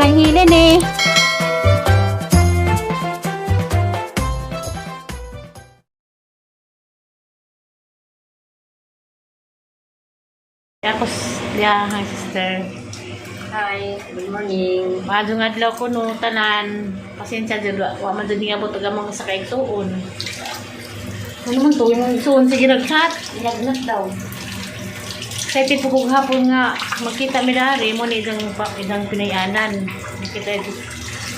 Sobrang hilin eh. Tapos, yeah, hi sister. Hi, good morning. Maadyo nga adlaw ko no, tanan. Pasensya dyan, wa man dyan nga butog ang mga sakay tuon. Ano man to, yung suon sige nag-chat. Ilagnat daw. Sa tipo kong hapon nga, magkita mi dari mo ni idang, idang pinayanan. Makita ito,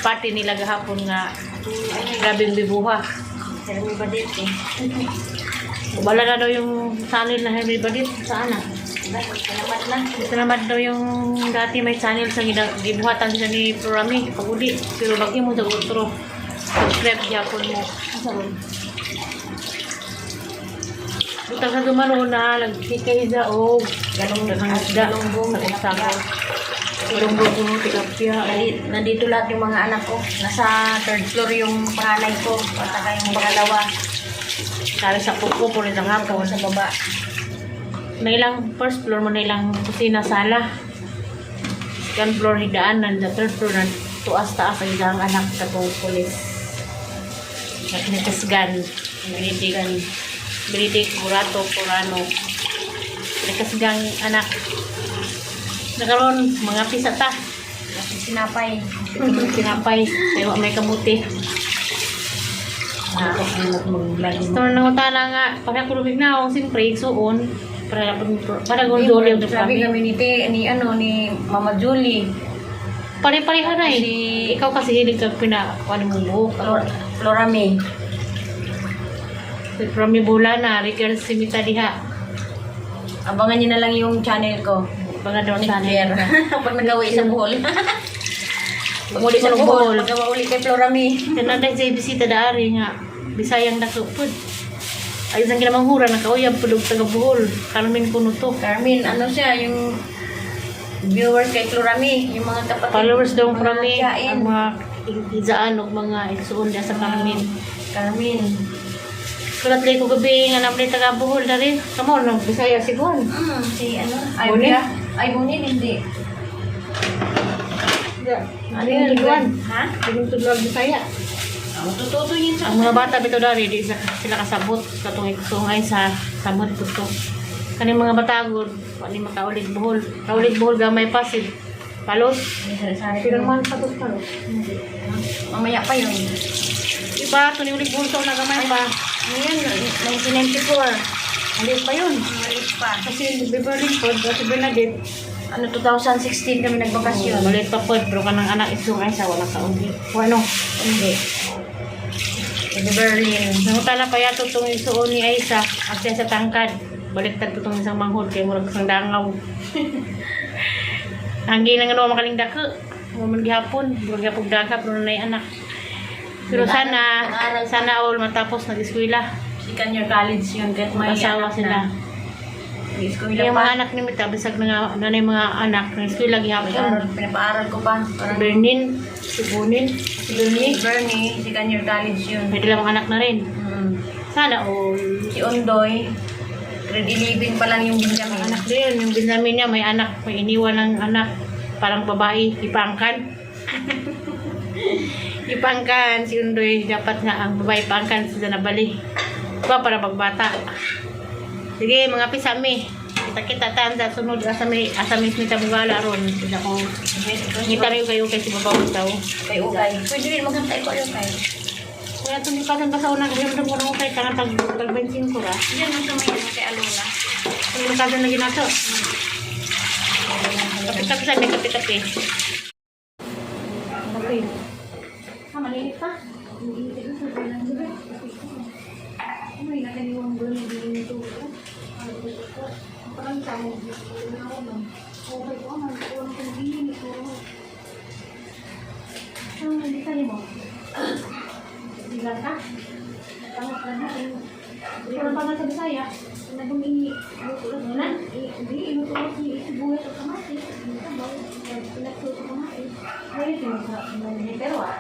party nila gahapon nga, grabing bibuha. Pero may badit eh. Wala na daw yung channel na Henry Badit. Saan na? Salamat na. Salamat daw yung dati may channel sa gibuhatan siya ni Prorami pag-uli. Pero bagyo mo sa otro. Subscribe gyapon mo. Asa ron? Butang sa dumano na nagkikay sa og Galong daghang isda. Galunggong, Sako. Galunggong kuno tilapia. Nandito lahat yung mga anak ko. Nasa third floor yung panganay ko. At saka yung pangalawa. Kare sa puko po rin ang hapon. Sa baba. Na ilang first floor mo na ilang kusina sala. Second floor hidaanan, the third floor na tuas taas ang idang anak katong pulis. Nagkasgan, Benedict, Benedict Murato Purano. Nagkasgang anak. Nakaroon mga pisa ta. Nasa sinapay. Tinapay, kaya wa may kamuti. Ah, Store nang utana nga, para kulubig na ako, siyempre, igsuon. Para para gondoli ang Sabi kami. kami ni, te, ni, ano, ni Mama Julie. Pare-pareha na eh. Ikaw kasi hilig kag pina, ano mong buhok. Flora May. Si Promi Bulana, Ricker Simita diha. Abangan niyo na lang yung channel ko. Mga daw Next sana. year. Pag nagawa sa Bohol. Pag Uli sa ko ng Bohol. Bohol. Pag uli kay Flora May. Kanada sa bisita daari nga. Bisayang dako pud. Ay isang kinamanghura nakauyab pud og taga Bohol. Carmen kuno to. Carmen, ano siya, yung viewers kay Flora May, yung mga kapatid. Followers daw mga Prami tiyain. ang mga izaan og mga igsuon diya sa Carmen. Carmen. Kulat ko gabi nga namli taga Bohol dari. Kamo no Bisaya siguro. Si ano? Ay, Bonin? Ay, Bonin, hindi. Ano yun? Tudluan. Ha? Yung tudluan Bisaya. Ah, matututo yun sa Ang mga bata bitaw dari di sa, sila kasabot katong iksungay sa samot pud to. Kaning mga batagod, wa ni makaulig Bohol. Kaulig Bohol gamay pa si Palos. Sari-sari. Pero man pa to Palos. Mamaya pa yun. Iba to ni ulig Bohol sa una gamay pa. Ano yun? 1994. Maliit pa yun. Maliit pa. Kasi Beverly pod, si Bernadette. Ano, 2016 kami nagbakasyon. Oh, maliit pa pod, pero kanang anak isungay sa wala kauli. Wano? Hindi. Sa Berlin. Nangutala pa yato itong isuon ni Aisa at siya sa tangkad. Baliktad to itong isang manghod kay murag isang dangaw. Ang gilang ano makaling dako. Wa man gihapon, murag gihapon daga pero nay anak. Pero sana Nag-aaral. sana all matapos nag-eskwela. Second year college yun. Kahit may Mag-asawa anak sila. na. Nag-eskwela Yung pa. mga anak ni Mita, bisag na nga na yung mga anak ng eskwela gihapon. Nag-aaral, pinapaaral ko pa. Si Parang Bernin, si Bonin, si Bernie. Bernie, second year college yun. May dalawang anak na rin. Sana all. Si Ondoy, grade 11 pa lang yung Benjamin. Anak din, yung Benjamin niya, may anak, may iniwan ng anak, parang babae, ipangkan. Ipangkan, si Undoy, dapat nga ang babae pangkan sa Zanabali. Ba, para pagbata. Sige, mga pisami. Kita-kita tan sa sunod asa may asa may smita bugala ron. Sila ko. Ngita mi kayo kay si babaw daw. Kay Ukay. Pwede rin maghantay ko yung Ukay. Kaya itong kasan ba sa unang gayam ko nung kay tangan tag tag 25 ra. Diyan ang sa may ano kay Alona. Ang kasan lagi nato. Kape-kape sa may kape-kape. Kape. Ah, maliit pa. Ano pa nga sa Bisaya? Ano na? Ay, pero ah.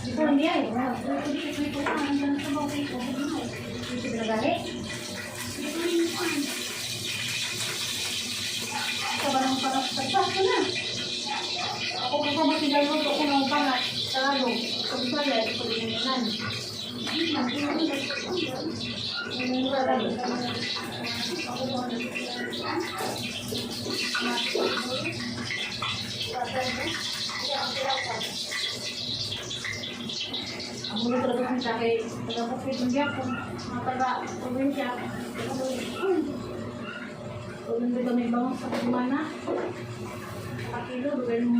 Dito hindi ay. Bukas ko na. Ako kasama sila luto ko ng pangat. Tagalog. Sa Bisaya, ito pag-ininan. Ang mulo talaga sa kay taga-bukid ng Japon, mga taga-probinsya. Kung nandun kami bangon sa kumana, kakilo, bagay mo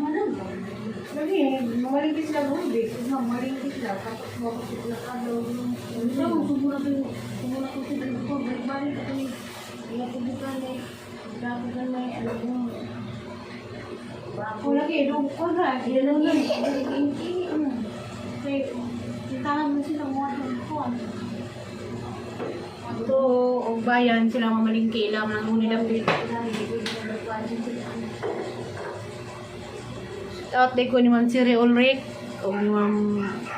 lagi, mamalingki sila doon, eh. Mamalingki sila. Tapos mapasok na ka daw. Ikaw, sumuna ko, sumuna ko sila ko. Balik-balik ako ni, inapubukan eh. Grabe ka na eh, alam mo. Ako lagi, doon ko na. Ilan lang yun. Kaya, tintahan mo sila mga tulkuan. Ito, o bayan, sila mamalingki, ilam lang nila. Out day ko ni Ma'am Siri Ulrich o ni Ma'am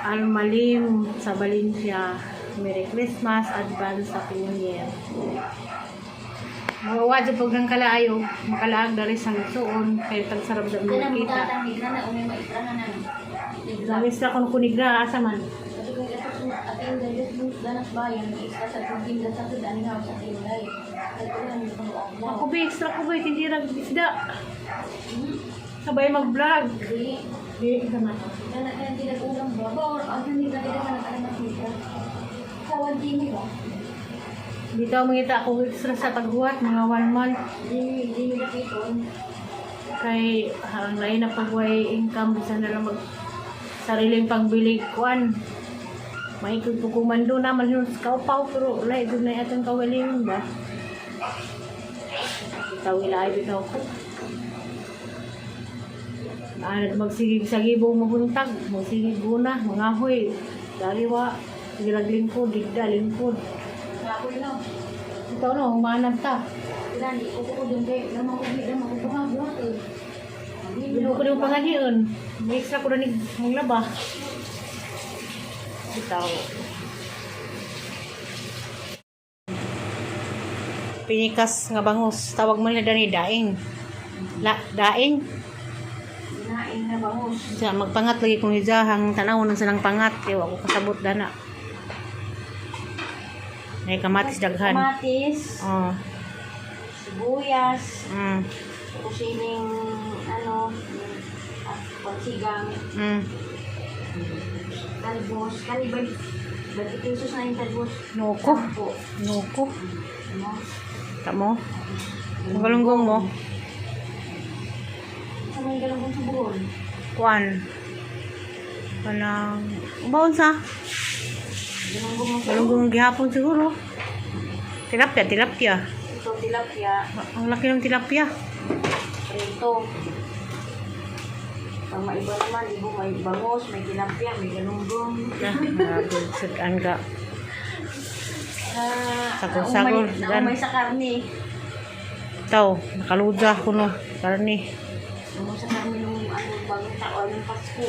Almalim sa Valencia. Merry Christmas, advance Happy New Year. Mawa dyan pag nang kalaayo, makalaag dali sa suon, kay tagsarap dyan mo Kana mo nakita. tatang higra na umay maitra na na. Higra. Namis na kung kunigra, asa man. Kasi kung ito ating dalit mo danas bayan, isa sa tubig sa tubig ani nga sa tinday. Kay ko lang ko adlaw. Ako ba, extra ko ba, hindi ra isda. Sabay mag-vlog. Di Di, isa man. kana kana tinag-ulam ba? Ba or ang hindi ka kana kana makita. Kawan dini ba? Dito mangita ako extra sa paghuwat, mga one month. Dini dini nakita. Kay ang lain na pagway income bisan na lang mag sariling pangbilig kuan. Maikog ko kumando na man yun sa kaupaw pero lahi gud na atong kawalingon ba. Bitaw ilay bitaw ko. Anad magsigig sa gibong mabuntag, magsigig guna, mangahoy, dariwa, sige lingkod, digda lingkod. Ako lang. Ito no, humanap ta. Gani ko ko dun kay lamang ko lamang ko buha buha eh. Bilo ko yung panganion. May extra ko na ni maglaba. Bitaw. Pinikas nga bangus. Tawag mo nila dani daing. La, daing. Ginain na bangus. Siya, magpangat lagi kung hijahang tanaw ng silang pangat. Ewa ko kasabot dana. May kamatis daghan. Kamatis, Oh. sibuyas, kusining ano, at pansigang, talbos, kani ba 20 pesos na yung talbos. Nuko. Po. Nuko. Ano? Tamo. Ang galunggong mo. Sa may galunggong sa buhol. Kuan. Kanang baon sa Galunggong mo sa galunggong gihapon siguro. Tilapia, tilapia. Ito, tilapia, Ang laki ng tilapia. prito. Pag maiba naman, ibo, may bangos, may tilapia, may galunggong. Ah, grabe, sudan ka. Ah, Sagol-sagol, naumay, naumay sa karne. Taw, nakaluda ko no. Karni. Naumay sa karne nung ano, bagong taon, nung Pasko.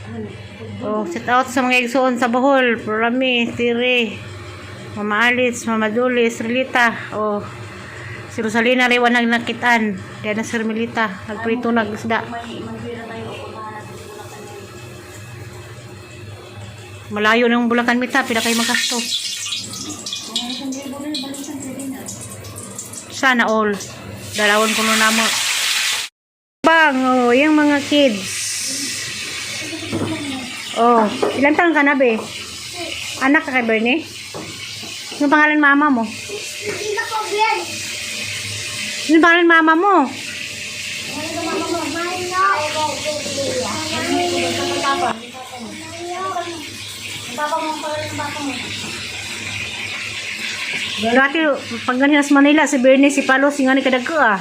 Ano? Oh, set out sa mga igsuon sa Bohol. Prolami, Tire, Mama Alice, Mama Julie, Relita. Oh, si Rosalina Rewan ang nakitaan. Diyan na si Hermelita. Nagprito nag isda. May magpira tayo o puntahan natin sa Bulacan. Malayo ng Bulacan Mita, pila kayo magasto. Mga 1,000 na, balikan pwede na. Sana all. Dalawon ko na mo. Bang, oh, yung mga kids. Oh, ilan taon ka na, be? Anak ka kay Bernie? Ano pangalan mama mo? Ano pangalan mama mo? Papa mo, pangalan ng papa mo. Dati, pag ganyan sa Manila, si Bernie, si Palos, si nga ni kadagko ah.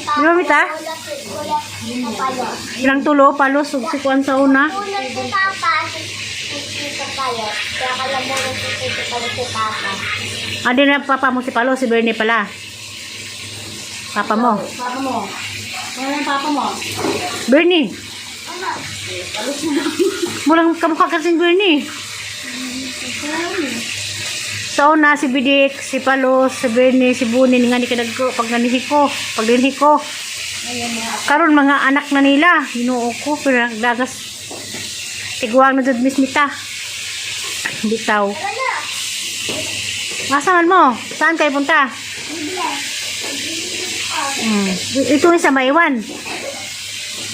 Di ba, Mita? Ilang tulo, Palos, ug si Kuan sa una. Tulad si Papa, si Tito Palo. Kaya kala mo na si Tito Palo si Papa. Ah, di na papa mo si Palos, si Bernie pala. Papa mo. Papa mo. Pangalan ng papa mo. Bernie. Mulang kamukha kasi si Bernie. Sa una si Bidik, si Palos, si Bernie, si Bunin nga ni kadagko pag nanihi ko, pag dinhi ko. Karon mga anak na nila, Ginoo ko pero nagdagas tiguang na jud mismita. Bitaw. Asa man mo? Saan kayo punta? Ito yung sa maiwan.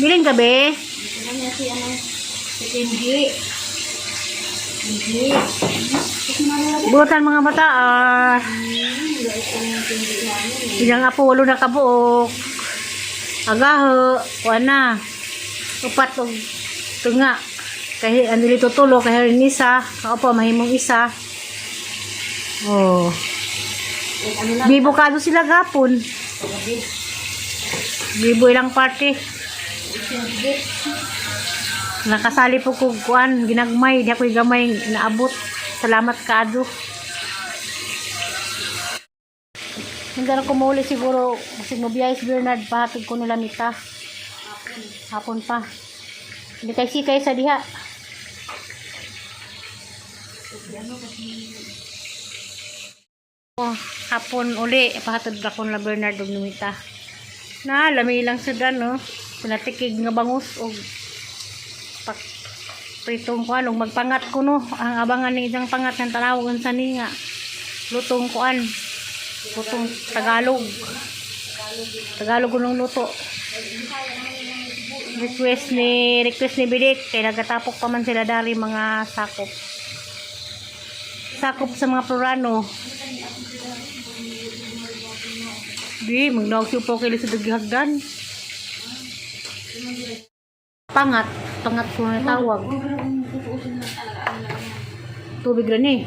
Bilin ka be? Ano niya si ano? Si Kenji. Kenji. Butan mga bata. Ah. Ilang apo walo na kabuok. Agaho, kuan na. Upat og tunga. Kay ano dito tulo kay rin isa, kaupo mahimong isa. Oh. Ano na? Bibo kado sila gapon. Gabi. Bibo ilang party. Nakasali po ko kuan ginagmay, di ako'y gamay naabot. Salamat kaado. Hindi na kumuli siguro kasi mabiyay si Bernard pahatid ko nila mita. Hapon pa. Hindi kay sikay sa diha. Oh, hapon uli pahatid ako nila Bernard og nimita. Na lami lang sudan no. Pinatikig nga bangus og pak pritong kuan og magpangat ko no. Ang abangan ni isang pangat ng tanaw unsa ni nga lutong kuan. Lutong Tagalog. Tagalog kunong luto. Request ni Bidik kay nagatapok pa man sila dari mga sakop. Sakop sa mga Plurano. Di, magnaog siya po kay sa hagdan. Pangat, pangat ko na tawag. Tubig rin eh.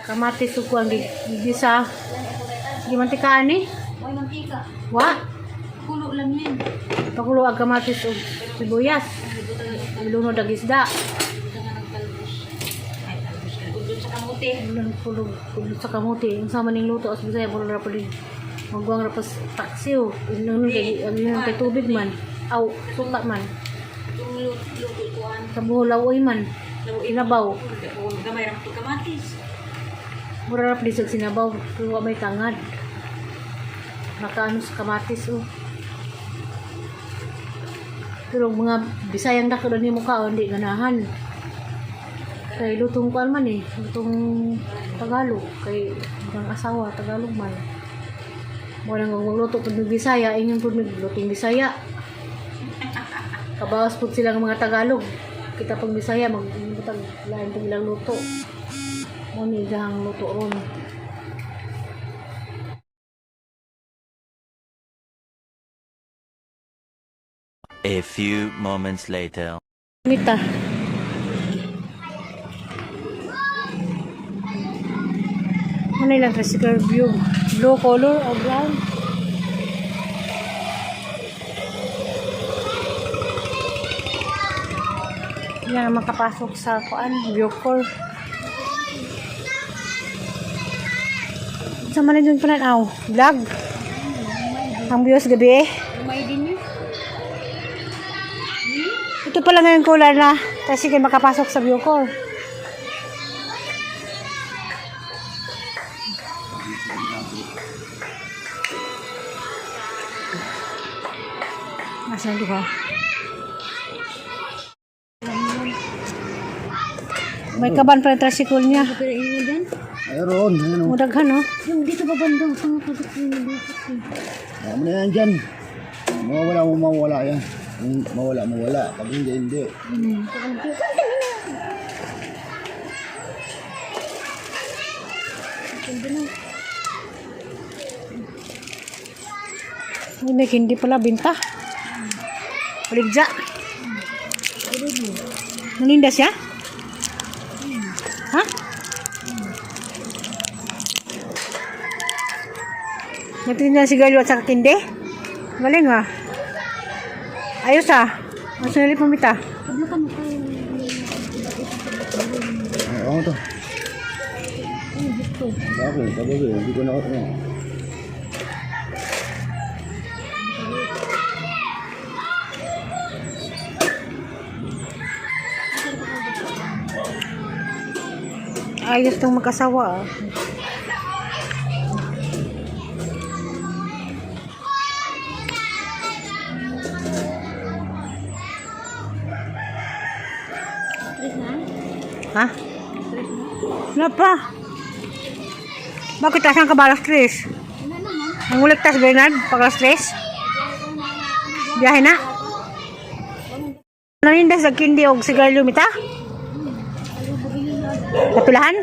Kamatis ug kuan gisa. Gimantikaan eh. Oy, mantika. Wa, Kulo lang yan. pakulo ang kamatis ug sibuyas. Lunod ang isda. Ay, talbos. Udot sa kamote. Ulan kulog kulog sa kamote. Unsa man ning luto as Bisaya mura ra pud magwang ra pas taksiw. Ingon kay ang ingon kay tubig man. Aw, suka man. Itong luto kuan. Sa buholaw man. Inabaw. Gamay ra to kamatis. Mura ra pud sa sinabaw pero wa may tangad. Nakaano sa kamatis oh. Pero mga Bisayang dako ni mukha oh, hindi ganahan. Kay lutong kuan man eh, lutong Tagalog kay ang asawa Tagalog man. Mo nang magluto pud mig Bisaya, ingon pud mig lutong Bisaya. Kabawas pud sila ng mga Tagalog. Kita pag Bisaya magbutag lain pud ilang luto. Mo ni dahang luto ron. A few moments later. Mita. Ano ilang tricycle view? Blue color o brown? Yan ang makapasok sa kuan, view core. Sa man dun pala aw, vlog. Ang views gabi eh. Gamay din yun. Ito pala ngayon color na kasi kayo makapasok sa view core. Asan duha? May kaban pa yung tricycle niya. Pero inyo dyan. Ayun, ayun. oh. Mudaghan, no? Yung dito ba bandang pangapagot yung nabukot eh. Ayaw mo na yan dyan. Mawawala mo, mawawala yan. Kung mawala, mawala. Pag hindi, hindi. Hindi, hindi pala binta. Baligja. Naninda siya? Ha? Natinda si Galio at saka kinde? Galing ah. Ayos ah. Mas nalip pumita. Ay, ako to. Bakit? Sabi ko, hindi ko na ako. Ayos tong mag-asawa ah. Stress na? Ha? Stress na? Wala pa. Bakit asan ka ba alas 3? Wala naman. Ang ulit tas Bernard, pag alas 3? Biyahe na? Ano yung sa kindi og sigarilyo mita? Kapilahan?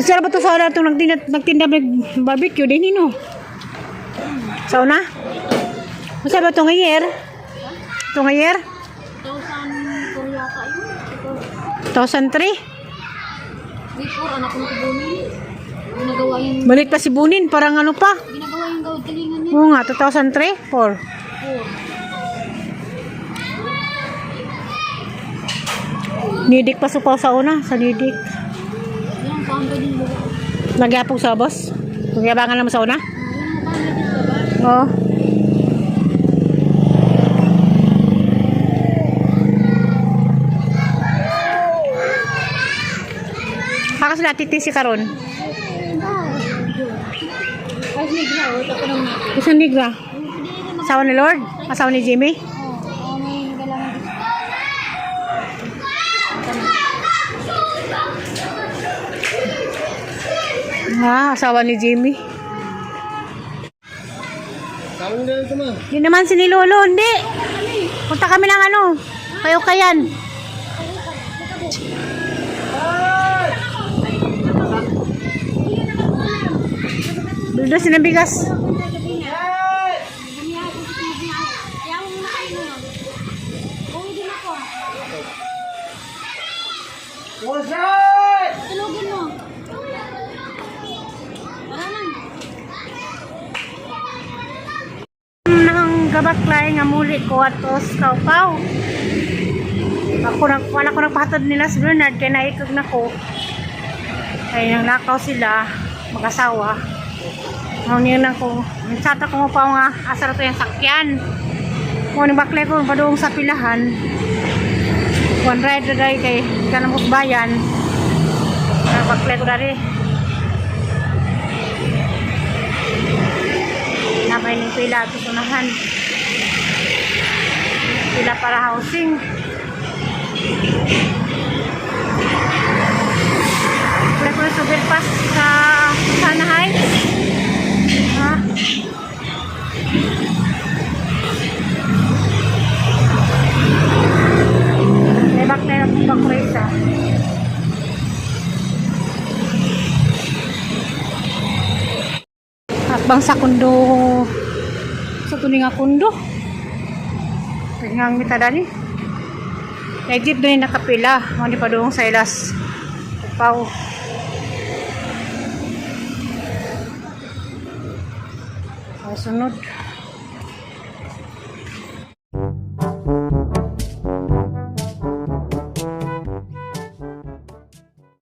Sara ba to sa una itong nagtinda may barbecue din nino? Sa una? Masa ba ito nga year? Ito nga year? 1,000 yata yun. 2003? Before, anak ko na kubunin. Ginagawa yung, Balik pa si Bunin, parang ano pa? ginagawa yung gawad kalingan niya. Oo nga, 2003? 4. Four. Nidik pa supaw sa una, sa Nidik. Yan, saan ba din buka? Nagyapog sa boss. Nagyabangan naman sa una? Yan, saan ba din sa ba? Oo. Haka sila titisi karon. Ay, negra, oh. Ito ko naman. Isang negra. Asawa ni Lord? Asawa ni Jimmy? Oo, oh, may kailangan gusto. Ah, asawa ni Jimmy. Tawag na lang ito ma. Hindi naman si ni Lolo, hindi. Punta kami ng ano, kayo-kayan. Bildo sinabigas. Tulogin mo. Wala na. Nang gabaklay nga muli ko at os kaw-kaw. Ako nag wala ko nagpahatod nila si Bernard kay naikog na ko. Ay nang lakaw sila mag-asawa. Ang niya na ko, sata ko pa nga asa ra to yung sakyan. Mo ni baklay ko padung sa pilahan. One ride ra dai kay kanang bayan. Nang baklay ko dari. Namay ning pila at unahan. Pila para housing. Wala ko na super pass sa Sana High. Ha? May back na yung back Hakbang sa kundo sa tuni nga kundo. Tingang mita dali. Kay jeep din nakapila, mo ni padung sa ilas. Upaw. Ay, sunod.